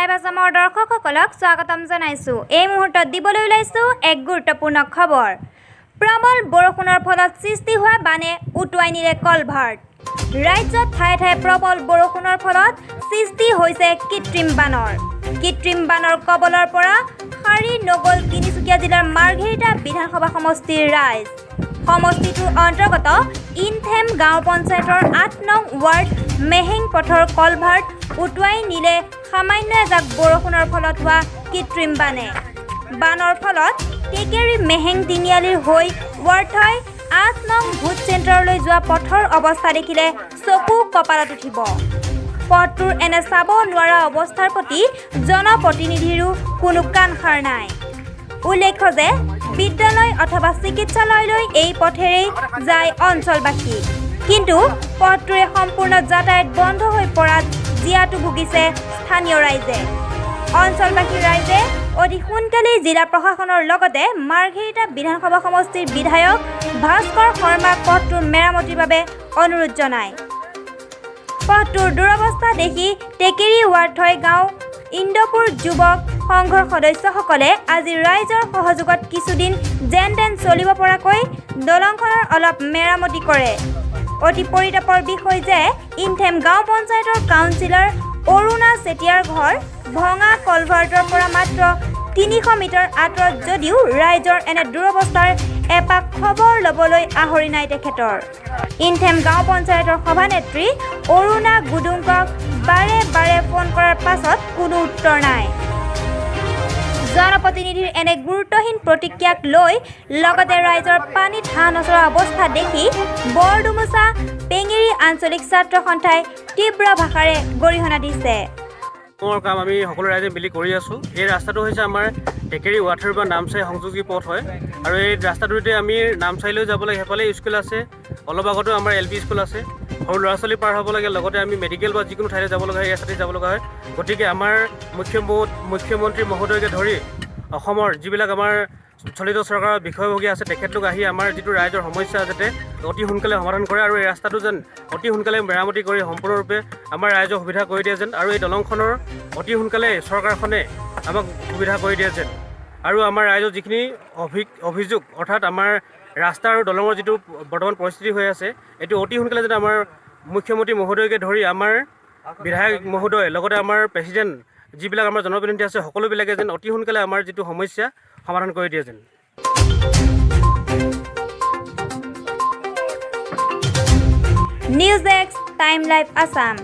Live আছামৰ দৰ্শকসকলক স্বাগতম জনাইছোঁ। এই মুহূৰ্তত দিবলৈ ওলাইছোঁ এক গুৰুত্বপূৰ্ণ খবৰ। প্ৰবল বৰষুণৰ ফলত সৃষ্টি হোৱা বানে উটুৱাই নিলে কলভাৰ্ট। ৰাজ্যত ঠায়ে ঠায়ে প্ৰবল বৰষুণৰ ফলত সৃষ্টি হৈছে কৃত্ৰিম বানৰ। কৃত্ৰিম বানৰ কবলৰ পৰা সাৰি নগ'ল তিনিচুকীয়া জিলাৰ মাৰ্ঘেৰিটা বিধানসভা সমষ্টিৰ ৰাইজ। সমষ্টিটোৰ অন্তৰ্গত ইনথেম গাঁও পঞ্চায়তৰ 8 নং ৱাৰ্ড মেহেং পথৰ কলভাৰ্ট উটুৱাই নিলে সামান্য এজাক বৰষুণৰ ফলত হোৱা কৃত্ৰিম বানে। বানৰ ফলত টেকেৰী মেহেং তিনিআলিৰ হৈ ৱাৰ্থৈ 8 নং ভোট চেণ্টাৰলৈ যোৱা পথৰ অৱস্থা দেখিলে চকু কপালত উঠিব। পথটোৰ এনে চাব নোৱাৰা অৱস্থাৰ প্ৰতি জনপ্ৰতিনিধিৰো কোনো কাণসাৰ নাই। উল্লেখ্য যে বিদ্যালয় অথবা চিকিৎসালয়লৈ এই পথেৰেই যায় অঞ্চলবাসী। কিন্তু পথটোৰে সম্পূৰ্ণ যাতায়াত বন্ধ হৈ পৰাত জীয়াতু ভুগিছে স্থানীয় ৰাইজে। অঞ্চলবাসী ৰাইজে অতি সোনকালেই জিলা প্ৰশাসনৰ লগতে মাৰ্ঘেৰিটা বিধানসভা সমষ্টিৰ বিধায়ক ভাস্কৰ শৰ্মাক পথটোৰ মেৰামতিৰ বাবে অনুৰোধ জনায়। পথটোৰ দুৰৱস্থা দেখি টেকেৰী ৱাৰ্থৈ গাঁও ইন্দপুৰ যুৱক সংঘৰ সদস্যসকলে আজি ৰাইজৰ সহযোগত কিছুদিন যেন তেন চলিব পৰাকৈ দলংখনৰ অলপ মেৰামতি কৰে। অতি পৰিতাপৰ বিষয় যে ইনথেম গাঁও পঞ্চায়তৰ কাউন্সিলৰ অৰুণা চেতিয়াৰ ঘৰ ভঙা কলভাৰ্টৰ পৰা মাত্ৰ 300 মিটাৰ আঁতৰত যদিও ৰাইজৰ এনে দুৰৱস্থাৰ এপাক খবৰ ল'বলৈ আহৰি নাই তেখেতৰ। ইনথেম গাঁও পঞ্চায়তৰ সভানেত্ৰী অৰুণা গুডুংকক বাৰে বাৰে ফোন কৰাৰ পাছত কোনো উত্তৰ নাই। জনপ্ৰতিনিধিৰ এনে গুৰুত্বহীন প্ৰতিক্ৰিয়াক লৈ লগতে ৰাইজৰ পানীত হাঁহ নচৰা অৱস্থা দেখি বৰডুমচা পেঙেৰী আঞ্চলিক ছাত্ৰ সন্থাই তীব্ৰ ভাষাৰে গৰিহণা দিছে। ৰ কাম আমি সকলো ৰাইজে মিলি কৰি আছোঁ। এই ৰাস্তাটো হৈছে আমাৰ টেকেৰী ৱাথাৰ বা নামচাই সংযোগী পথ হয় আৰু এই ৰাস্তাটোতে আমি নামচাইলৈ যাব লাগে। সেইফালে স্কুল আছে, অলপ আগতেও আমাৰ এল পি স্কুল আছে। সৰু ল'ৰা ছোৱালী পাৰ হ'ব লাগে, লগতে আমি মেডিকেল বা যিকোনো ঠাইলৈ যাব লগা হয়, এই ৰাস্তাতে যাব লগা হয়। গতিকে আমাৰ মুখ্যমন্ত্ৰী মহোদয়কে ধৰি অসমৰ যিবিলাক আমাৰ চলিত চৰকাৰৰ বিষয়ববীয়া আছে, তেখেতলোক আহি আমাৰ যিটো ৰাইজৰ সমস্যা যাতে অতি সোনকালে সমাধান কৰে আৰু এই ৰাস্তাটো যেন অতি সোনকালে মেৰামতি কৰি সম্পূৰ্ণৰূপে আমাৰ ৰাইজক সুবিধা কৰি দিয়ে যেন আৰু এই দলংখনৰ অতি সোনকালে চৰকাৰখনে আমাক সুবিধা কৰি দিয়ে যেন। আৰু আমাৰ ৰাইজৰ যিখিনি অভিযোগ, অৰ্থাৎ আমাৰ ৰাস্তা আৰু দলঙৰ যিটো বৰ্তমান পৰিস্থিতি হৈ আছে, এইটো অতি সোনকালে যাতে আমাৰ মুখ্যমন্ত্ৰী মহোদয়কে ধৰি আমাৰ বিধায়ক মহোদয়, লগতে আমাৰ প্ৰেচিডেণ্ট, যিবিলাক আমাৰ জনপ্ৰতিনিধি আছে, সকলোবিলাকে যেন অতি সোনকালে আমাৰ যিটো সমস্যা সমাধান কৰি দিয়ে যেন। News desk, time live Assam.